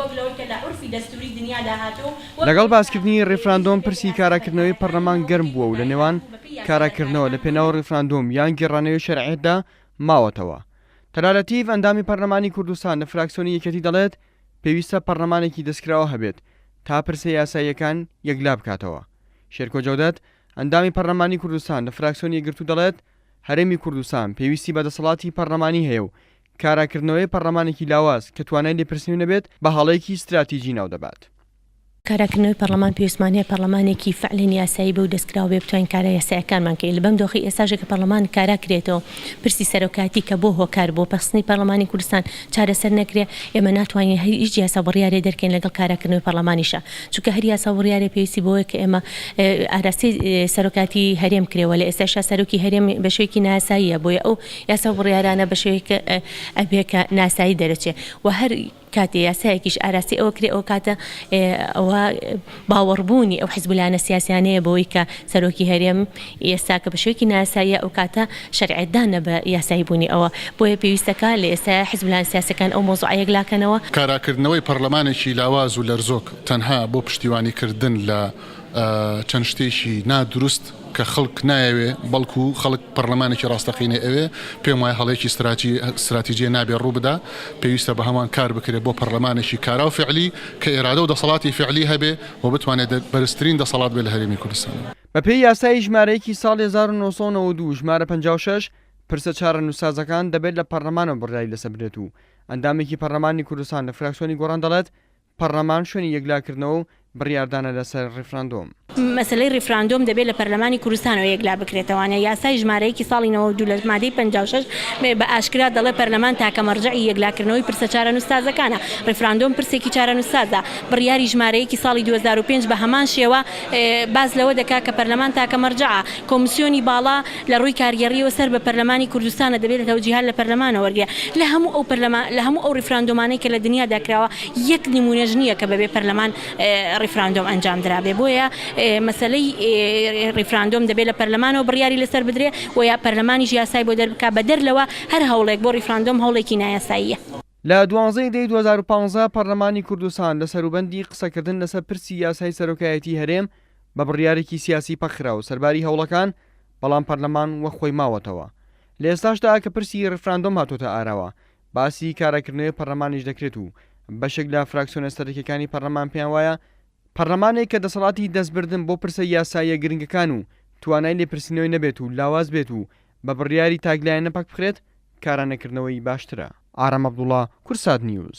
وەک لەوەی کە لە عورفی دەستووری دنیادا هاتووە و وەک لەگەڵ لەوەی کە باسکردنی پێویست ڕیفراندۆم بێت پرسی یاسا کاراکردنەوەی پەرلەمانییەکان پەرلەمان بۆ گەرم بکەین بووە و و لە بەپێی نێوان یاسا بەپێی یاسا کاراکردنەوە لە دەرکارەکان پێناو هەنگاو بنرێت. ڕیفراندۆم یان گێڕانەوەی شەرعیەتدا ماوەتەوە. تەلار لەتیف ئەندامی پەرلەمانی کوردستان لە فراکسیۆنی یەکێتی دەڵێت، پێویستە پەرلەمانێکی دەستکراوە هەبێت تا پرسە یاساییەکان یەکلا بکاتەوە. شێرکۆ جەودەت، ئەندامی پەرلەمانی کوردستان لە فراکسیۆنی یەکگرتوو دەڵێت، هەرێمی کوردستان پێویستی بە دەسەڵاتی پەرلەمانی هەیە و کاراکردنەوەی پەرلەمانێکی لاواز کە توانای لێپرسینەوەی نەبێت بە هەڵەیەکی ستراتیجی ناودەبات. کاراکردنەوەی پەڕلەمان پێویستمان هەیە پەڕلەمانێکی فعلەن یاسایی بێ و دەستکراو بێ بتوانین کارە یاسایەکانمان کەین بەم دۆخەی ئێستاشە کە پەڕلەمان کارا کرێتەوە پرسی سەرۆکایەتی کە بۆ هۆکار بۆ پەخستنی پەڕلەمانی کوردستان چارەسەر نەکرێ ئێمە ناتوانین هیچ یاسا و بڕیارێ دەرکەین لەگەڵ کاراکردنەوەی پەڕلەمانیشا چونکە هەر یاسا و بڕیارێ پێویستی بەوەیە کە ئێمە ئاراستەی سەرۆکایەتی هەرێم کرێ وە لە ئێستاشا سەرۆکی هەرێم بە شێوەیەکی نایاساییە بۆیە ئەو یاسا و بڕیارانە بە شێوەیەک ئەبێ کە ناسایی دەرەچێ وە هەر کاتێ یاسایەکیش ئاراستەی ئەوە کرێ ئەوکاتە ئەوە باوەڕبوونی ئەو حزب و لایەنە سیاسیانەیە بەوەی کە سەرۆکی هەرێم ئێستا کە بە شێوەیەکی نایاساییە ئەوکاتە شەرعیەتدانە بە یاسایی بوونی ئەوە بۆیە پێویستەکا لە ئێستایا حزب و لایەنە سیاسیەکان ئەو مەوزوعە یەکلاکەنەوە. کاراکردنەوەی پەڕلەمانێکی لاواز و لەرزۆک تەنها بۆ پشتیوانی کردن لە چەند شتێکی نا دروست کە خەڵک نایەوێ بەڵکو خەڵک پەڕلەمانێکی ڕاستەقینەی ئەوێ، پێم وایە هەڵەیەکی ستراتیجیە نابێ ڕوو بدا، پێویستە بە هەمان کار بکرێ بۆ پەڕلەمانێکی کارا و فعلی کە ئێرادە و دەسەڵاتی فعلی هەبێ و بتوانێ بەرزترین دەسەڵات بێ لە هەرێمی کوردستان. بەپێی یاسای ژمارە یەکی ساڵی 1992 ژمارە 56 پرسە چارەنووسسازەکان دەبێت لە پەڕلەمانەوە بڕیاری لەسەر بدرێت و ئەندامێکی پەڕلەمانی کوردستان لە فراکسیۆنی گۆڕان دەڵێت پەڕلەمان شوێنی یەکلاکردنەوە و بڕیاردانە لەسەر ڕیفراندۆم. مەسەلەی ڕیفراندۆم دەبێت لە پەرلەمانی کوردستانەوە یەکلا بکرێتەوانە، یاسای ژمارە یەکی ساڵی 92 لە مادەی 56 بە ئاشکرا دەڵێ پەرلەمان تاکە مەرجەعی یەکلاکردنەوەی پرسە چارەنووسسازەکانە، ڕیفراندۆم پرسێکی چارەنووسسازە، بڕیاری ژمارە یەکی ساڵی 2005 بە هەمان شێوە باس لەوە دەکات کە پەرلەمان تاکە مەرجەعە، کۆمسیۆنی باڵا لە ڕووی کارگێڕییەوە سەر بە پەرلەمانی کوردستانە دەبێت تەوجیهات لە پەرلەمانەوە وەرگرێت، لە هەموو ئەو پەرلەمان لە هەموو ئەو ڕیفراندۆمانەی کە لە دنیادا کراوە یەک نموونەش نییە کە بەبێ پەرلەمان ڕیفراندۆم ئەنجام درابێ بۆیە مەسەلەی ڕیفراندۆم دەبێ لە پەرلەمانەوە بڕیاری لەسەر بدرێ و یا پەرلەمانیش یاسای بۆ دەربکا بەدەر لەوە هەر هەوڵێک بۆ ڕیفراندۆم هەوڵێکی نایاساییە. لە دوانزە ی دەی 2015 پەرلەمانی کوردستان لە سەروبەندی قسەکردن لەسەر پرسی یاسای سەرۆکایەتی هەرێم بە بڕیارێکی سیاسی پەکخرا و سەرباری هەوڵەکان بەڵام پەرلەمان وەک خۆی ماوەتەوە لە ئێستاشدا کە پرسی ڕیفراندۆم هاتۆتە ئاراوە باسی کاراکردنەوەی پەرلەمانیش دەکرێت و بەشێک لە فراکسیۆنە سەرەکیەکانی پەرلەمان پێیان وایە پەرلەمانێک کە دەسەڵاتی دەستبردن بۆ پرسە یاساییە گرنگەکان و توانای لێپرسینەوەی نەبێت و لاواز بێت و بە بڕیاری تاکلایەنە پەکبخرێت کارانەکردنەوەی باشترە. ئارام عەبدوڵا، کوردسات نیوز.